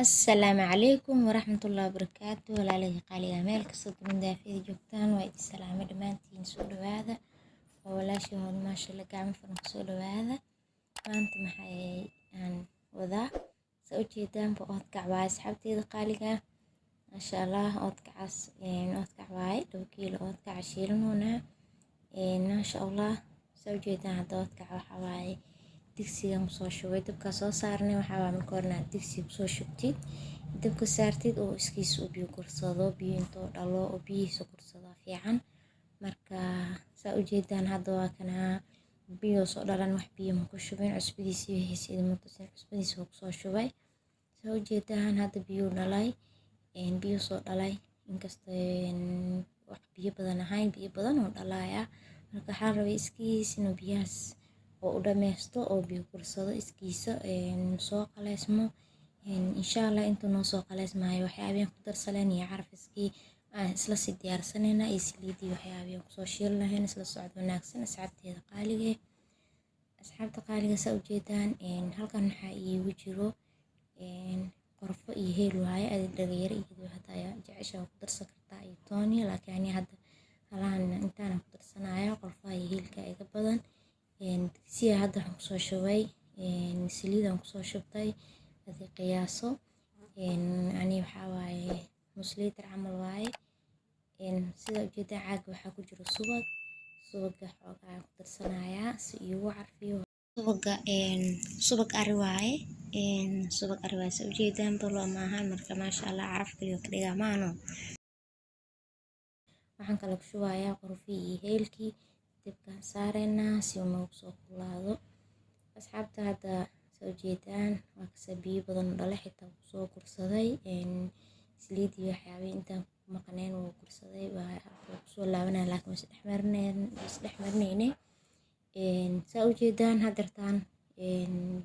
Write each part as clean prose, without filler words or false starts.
Asalaamu calaykum waraxmatullaahi wabarakaatu. Walaalahii qaaliga, meel kastoo dunida joogtaan, waa idin salaamay dhammaantiin. Soo dhawaada, waa walaashii Hood. Maasha Allah, gacmo furan kusoo dhawaada. Maanta maxay aan wadaa? Saa ujeedaanba, oodkac waaye, asxaabteeda qaaliga. Maasha Allah, oodkacaas oodkac waaye, 2 kiilo oodkac shiilanoonaa, maasha Allah. Saa ujeedaan, hadda oodkac waxaa waaye digsigan kusoo shubay, dabkaa soo saarnay. Waxaa waaye marka horena aad digsiga kusoo shubtid, dabka saartid oo iskiisa u biyo gursado, biyo intoo dhalo oo biyihiisa gursado fiican. Marka saa ujeedaan, hadda waa kanaa biyo soo dhalan, wax biyo ma ku shubin. Cusbadiisii wixiisa idima tusin, cusbadiisa waa kusoo shubay. Saa ujeedaan, hadda biyuu dhalay, biyo soo dhalay, inkastoo wax biyo badan ahayn, biyo badan oo dhalaya. Marka waxaa rabay iskiis inuu biyahaas oo u dhameysto oo biyo gursado, iskiisa soo qaleysmo, insha Allah. Intuu noo soo qaleysmaayo, waxyaabihan ku darsaleen iyo carfiskii aan isla sii diyaarsanayna iyo saliidii, waxyaabihan kusoo shiili lahayn. Isla socod wanaagsan, asxaabteeda qaaliga. Asxaabta qaaliga, saa ujeedaan, halkan waxaa iigu jiro qorfo iyo heel waaye. Adi dhagayaro iyo hadda jecesha ku darsan kartaa iyo tooni, laakiin ani hadda halahan intaana ku darsanaya, qorfaha iyo heelka iga badan. Digsiga hadda waxaan kusoo shubay saliidaan kusoo shubtay, adi qiyaaso. Ani waxaa waaye nus liitar camal waaye. Sida ujeedaa, caaga waxaa ku jiro subag. Subaga xoogaa ku darsanayaa si iigu carfiyo. Subaga subag ari waaye, subag ari waaye, saa ujeedaan, balo maahan. Marka maasha Allah, caraf kaliyo ka dhigaa maano. Waxaan kale ku shubayaa qorfihii iyo heelkii. Dabkaan saareynaa si uu noogu soo kululaado. Asxaabta, hadda saa ujeedaan, waa kasa biyo badan oo dhale, xitaa wuu soo gursaday saliidii, waxyaabihii intaan ku maqneen wuu gursaday, waa kusoo laabanaya, laakiin waa isdhex marinaynay. Saa ujeedaan, haddeertaan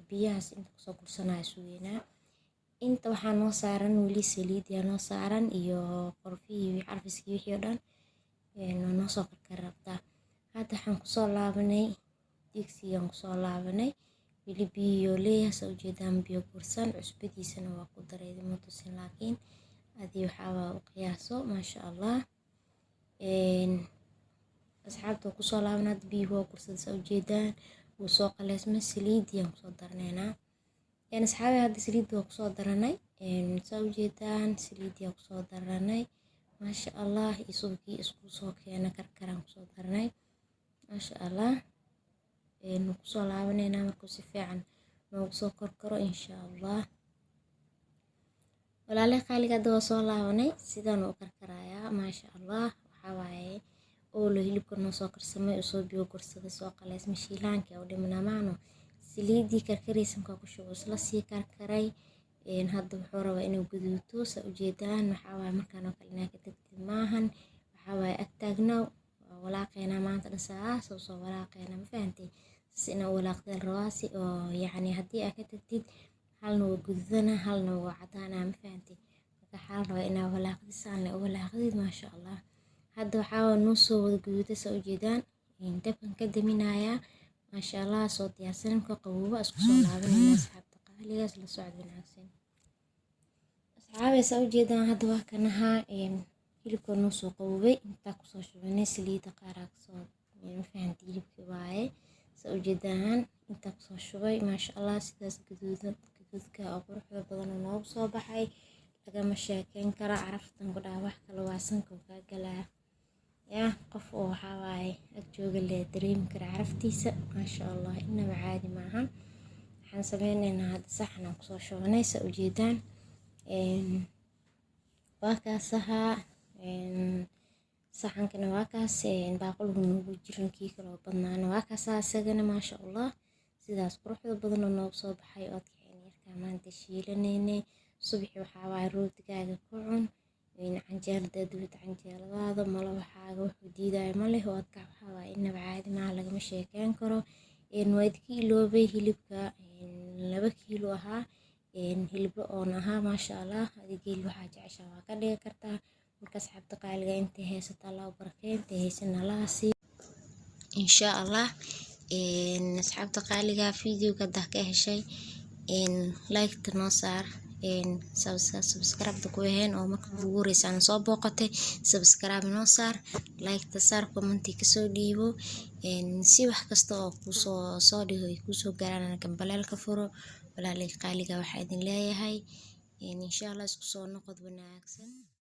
biyahaas inta kusoo gursanaya sugeynaa. Inta waxaa noo saaran weli saliidiyaa noo saaran iyo qorfihii, carfiskii, wixii oo dhan waa noo soo karkari rabtaa. Hadda waxaan kusoo laabanay digsigaan kusoo laabanay, weli biyuu leeyahay, saa ujeedaan, biyo gursan. Cusbadiisana waa ku daray, ma tusin, laakiin adii waxaa waa u qiyaaso. Maasha Allah, asxaabta, waa kusoo laaban. Hadda biyuhu waa gursaday, saa ujeedaan, wuu soo qaleysmay. Saliidiyaan kusoo daranaynaa, asxaabi. Hadda saliidda waa kusoo daranay, saa ujeedaan, saliidiyaa kusoo daranay, maasha Allah, iyo subagii isku soo keena karkaraan kusoo daranay, maasha Allah. Kusoo laabanaynaa markuu si fiican noogu soo korkaro, insha Allah. Walaalay qaaliga, hadda waa soo laabanay, sidaan u karkarayaa, maasha Allah. Waxaa waaye oolo hilibka noo soo karsamay oo soo biyo gursaday, soo qaleysmay, shiilaankii u dhimanaa maano. Saliidii karkaraysa markaa ku shubo, isla sii karkaray. Hadda wuxuu rabaa inuu guduuto, saa ujeedaan. Waxaa waaye markaan oo kale inaa ka tagtid maahan, waxaa waaye agtaagnaaw, waa walaaqeynaa maanta dhan, saas oo soo walaaqeynaa, ma fahantay? Sas inaa u walaaqdeen rabaa si oo yacni haddii aad ka tagtid, halna waa guduudana, halna waa cadaana, ma fahantay? Marka waxaa la rabaa inaa walaaqdid, saan le u walaaqdid, maasha Allah. Hadda waxaa noo soo wada guduuday, saa ujeedaan. Dabkan ka daminayaa, maasha Allah. Soo diyaarsan, marka qabooba isku soo laabanayna. Asxaabta qaaligaas, la socod wanaagsan. Asxaabay, saa ujeedaan, hadda waa kanaha hilibka noo soo qaboobay. Intaa kusoo shubanay saliidda qaaraa kasoo, ma fahantay? Hilibkii waaye, saa ujeedaan, intaa kusoo shubay, maasha Allah. Sidaas gaduudan, gaduudka oo quruxda badan oo noogu soo baxay, lagama sheekeyn karo. Caraftan ku dhaha, wax kale waa sanka kaa galaa yaa qof oo waxaa waaye ag jooga lee dareemi kara caraftiisa, maasha Allah, inaba caadi maahan. Waxaan sameyneynaa hadda saxan aan kusoo shubanay, saa ujeedaan. Waa kaas ahaa saxankana, waa kaas baaquligu noogu jirin, kii kaloo badnaana waa kaas isagana, maasha Allah. Sidaas quruxda badan oo noogu soo baxay oodkaceen yarkaa maanta shiilanaynay. Subaxi waxaa waaye rootigaaga ku cun, canjeelada duwid, canjeeladaada malo, waxaaga wuxuu diidaya ma leh. Oodkac waxaa waaye inaba caadi maaha, lagama sheekeyn karo. Waa idinka iloobay, hilibka 2 kiilo ahaa, hiliblo oon ahaa, maasha Allah. Adi geel waxaa jeceshaa waa ka dhigi kartaa. Marka asxaabta qaaliga, intay haysata Allah u barakeeyo, intay haysan Allah siiyo, insha Allah. Asxaabta qaaliga, videoga haddaa ka heshay, like-ta noo saar. Subscribe ku ahayn oo marka ugu horeysa aan soo booqatay, subscribe noo saar, like-ta saar, comment kasoo dhiibo, si wax kasta oo kusoo soo dhigo ay kusoo gaaraan. Gambaleelka furo. Walaalay qaaliga, waxaa idin leeyahay, insha Allah, isku soo noqod wanaagsan.